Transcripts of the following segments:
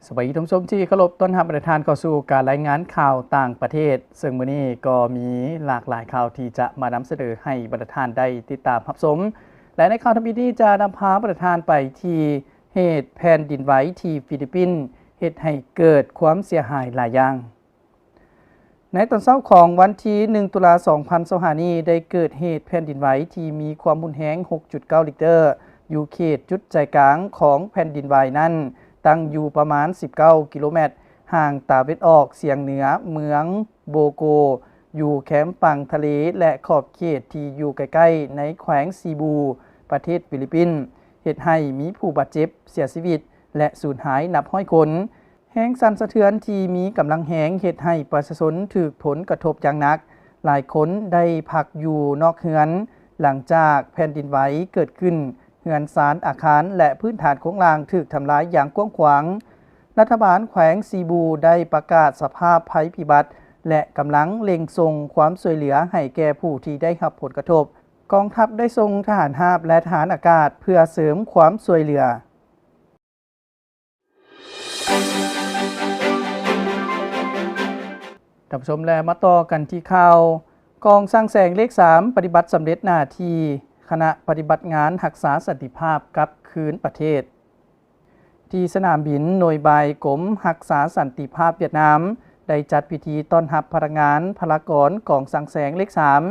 ສະບາຍດີທ່ານຜູ້ຊົມທີ່ເຄົາລົບ, ຕ້ອນຮັບບັນດາທ່ານເຂົ້າສູ່ການລາຍງານຂ່າວຕ່າງປະເທດ, ເຊິ່ງມື້ນີ້ກໍມີຫຼາກຫຼາຍຂ່າວທີ່ຈະມານຳສະເໜີໃຫ້ບັນດາທ່ານໄດ້ຕິດຕາມຮັບຊົມ. ແລະ ໃນຂ່າວທຳອິດນີ້ຈະນຳພາບັນດາທ່ານໄປທີ່ເຫດແຜ່ນດິນໄຫວທີ່ຟີລິບປິນ ເຮັດໃຫ້ເກີດຄວາມເສຍຫາຍຫຼາຍຢ່າງ. ໃນຕອນເຊົ້າຂອງວັນທີໜຶ່ງ ຕຸລາ ສອງພັນຊາວຫ້ານີ້ ໄດ້ເກີດເຫດແຜ່ນດິນໄຫວທີ່ມີຄວາມຮຸນແຮງ ຫົກຈຸດເກົ້າ ລິກເຕີ ຢູ່ເຂດຈຸດໃຈກາງຂອງແຜ່ນດິນໄຫວນັ້ນ ຕັ້ງຢູ່ປະມານສິບເກົ້າກິໂລແມັດ ຫ່າງຕາເວັນອອກສຽງເໜືອເມືອງໂບໂກ, ຢູ່ແຄມຝັ່ງທະເລ ແລະ ຂອບເຂດທີ່ຢູ່ໃກ້ໆ ໃນແຂວງຊີບູ, ປະເທດຟີລິບປິນ, ເຮັດໃຫ້ມີຜູ້ບາດເຈັບ, ເສຍຊີວິດ ແລະ ສູນຫາຍນັບຮ້ອຍຄົນ. ແຮງສັ່ນສະເທືອນທີ່ມີກຳລັງແຮງເຮັດໃຫ້ປະຊາຊົນຖືກຜົນກະທົບຢ່າງໜັກ. ຫຼາຍຄົນໄດ້ພັກຢູ່ນອກເຮືອນ. ຫຼັງຈາກແຜ່ນດິນໄຫວເກີດຂຶ້ນ, ເຮືອນຊານ, ອາຄານ ແລະ ພື້ນຖານໂຄງລ່າງຖືກທຳລາຍຢ່າງກວ້າງຂວາງ. ລັດຖະບານແຂວງຊີບູໄດ້ປະກາດສະພາບໄພພິບັດ ແລະ ກຳລັງເລັ່ງສົ່ງຄວາມຊ່ວຍເຫຼືອໃຫ້ແກ່ຜູ້ທີ່ໄດ້ຮັບຜົນກະທົບ. ກອງທັບໄດ້ສົ່ງທະຫານຮາບ ແລະ ທະຫານອາກາດເພື່ອເສີມຄວາມຊ່ວຍເຫຼືອ. ທ່ານຜູ້ຊົມ ແລະ ມາຕໍ່ກັນທີ່ຂ່າວ ກອງຊ່າງແສງເລກສາມ ປະຕິບັດສຳເລັດໜ້າທີ່, ຄະນະປະຕິບັດງານຮັກສາສັນຕິພາບກັບຄືນປະເທດ. ທີ່ສະໜາມບິນໂນຍບາຍ ກົມຮັກສາສັນຕິພາບຫວຽດນາມ ໄດ້ຈັດພິທີຕ້ອນຮັບພະນັກງານພະລາກອນກອງຊ່າງແສງເລກສາມ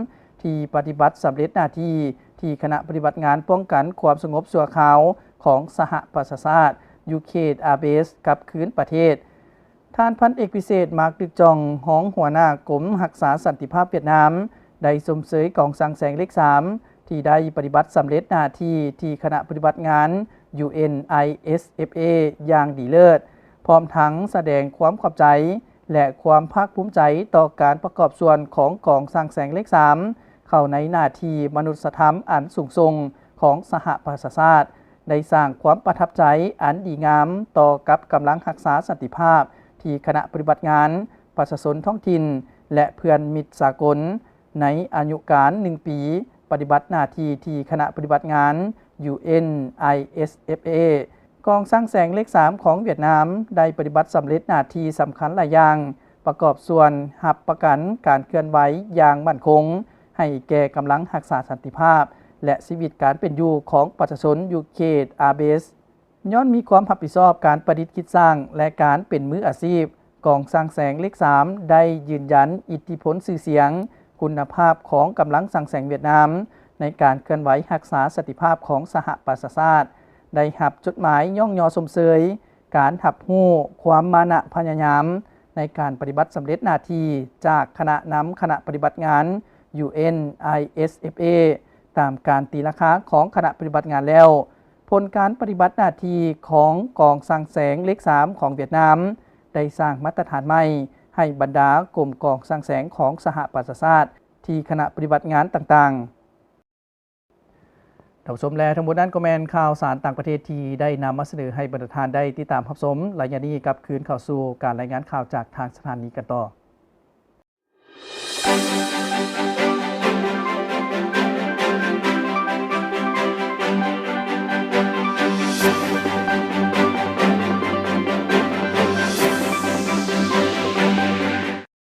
ທີ່ປະຕິບັດສຳເລັດໜ້າທີ່ ທີ່ຄະນະປະຕິບັດງານປ້ອງກັນຄວາມສະຫງົບຊົ່ວຄາວຂອງສະຫະປະຊາຊາດ ຢູ່ເຂດອາເບສ ກັບຄືນປະເທດ. ທ່ານພັນເອກພິເສດ ມາກ ດຶກຈອງ ຮອງຫົວໜ້າກົມຮັກສາສັນຕິພາບຫວຽດນາມ ໄດ້ຊົມເຊີຍກອງຊ່າງແສງເລກສາມ ທີ່ໄດ້ປະຕິບັດສຳເລັດໜ້າທີ່ທີ່ຄະນະປະຕິບັດງານ ຢູເອັນ ໄອເອສເອັຟເອ ຢ່າງດີເລີດ, ພ້ອມທັງສະແດງຄວາມຂອບໃຈ ແລະ ຄວາມພາກພູມໃຈຕໍ່ການປະກອບສ່ວນຂອງກອງຊ່າງແສງເລກສາມ ເຂົ້າໃນໜ້າທີ່ມະນຸດສະທຳອັນສູງສົ່ງຂອງສະຫະປະຊາຊາດ, ໄດ້ສ້າງຄວາມປະທັບໃຈອັນດີງາມຕໍ່ກັບກຳລັງຮັກສາສັນຕິພາບທີ່ຄະນະປະຕິບັດງານ, ປະຊາຊົນທ້ອງຖິ່ນ ແລະ ເພື່ອນມິດສາກົນ ໃນອາຍຸການໜຶ່ງປີປະຕິບັດໜ້າທີ່ທີ່ຄະນະປະຕິບັດງານ ຢູເອັນ ໄອເອສເອັຟເອ. ກອງຊ່າງແສງເລກສາມຂອງຫວຽດນາມ ໄດ້ປະຕິບັດສຳເລັດໜ້າທີ່ສຳຄັນຫຼາຍຢ່າງ, ປະກອບສ່ວນຮັບປະກັນການເຄື່ອນໄຫວຢ່າງໝັ້ນຄົງ ໃຫ້ແກ່ກຳລັງຮັກສາສັນຕິພາບ ແລະ ຊີວິດການເປັນຢູ່ຂອງປະຊາຊົນຢູ່ເຂດອາເບສ. ຍ້ອນມີຄວາມຮັບຜິດຊອບການປະດິດຄິດສ້າງ ແລະ ການເປັນມືອາຊີບ, ກອງຊ່າງແສງເລກສາມ ໄດ້ຢືນຢັນອິດທິພົນຊື່ສຽງ, ຄຸນນະພາບຂອງກຳລັງຊ່າງແສງຫວຽດນາມ ໃນການເຄື່ອນໄຫວຮັກສາສັນຕິພາບຂອງສະຫະປະຊາຊາດ, ໄດ້ຮັບຈົດໝາຍຍ້ອງຍໍຊົມເຊີຍການຮັບຮູ້ຄວາມມານະພະຍາຍາມ ໃນການປະຕິບັດສຳເລັດໜ້າທີ່ຈາກຄະນະນຳຄະນະປະຕິບັດງານ ຢູເອັນ ໄອເອສເອັຟເອ ຕາມການຕີລາຄາຂອງຄະນະປະຕິບັດງານແລ້ວ. ຜົນການປະຕິບັດໜ້າທີ່ຂອງກອງຊ່າງແສງເລກສາມຂອງຫວຽດນາມ ໄດ້ສ້າງມາດຕະຖານໃໝ່ໃຫ້ບັນດາກົມກອງຊ່າງແສງຂອງສະຫະປະຊາຊາດ ທີ່ຄະນະປະຕິບັດງານຕ່າງໆ. ທ່ານຜູ້ຊົມ ແລະ ທັງໝົດນັ້ນກໍແມ່ນຂ່າວສານຕ່າງປະເທດທີ່ໄດ້ນຳມາສະເໜີໃຫ້ບັນດາທ່ານໄດ້ຕິດຕາມຮັບຊົມ. ໄລຍະນີ້ກັບຄືນເຂົ້າສູ່ການລາຍງານຂ່າວຈາກທາງສະຖານີກັນຕໍ່.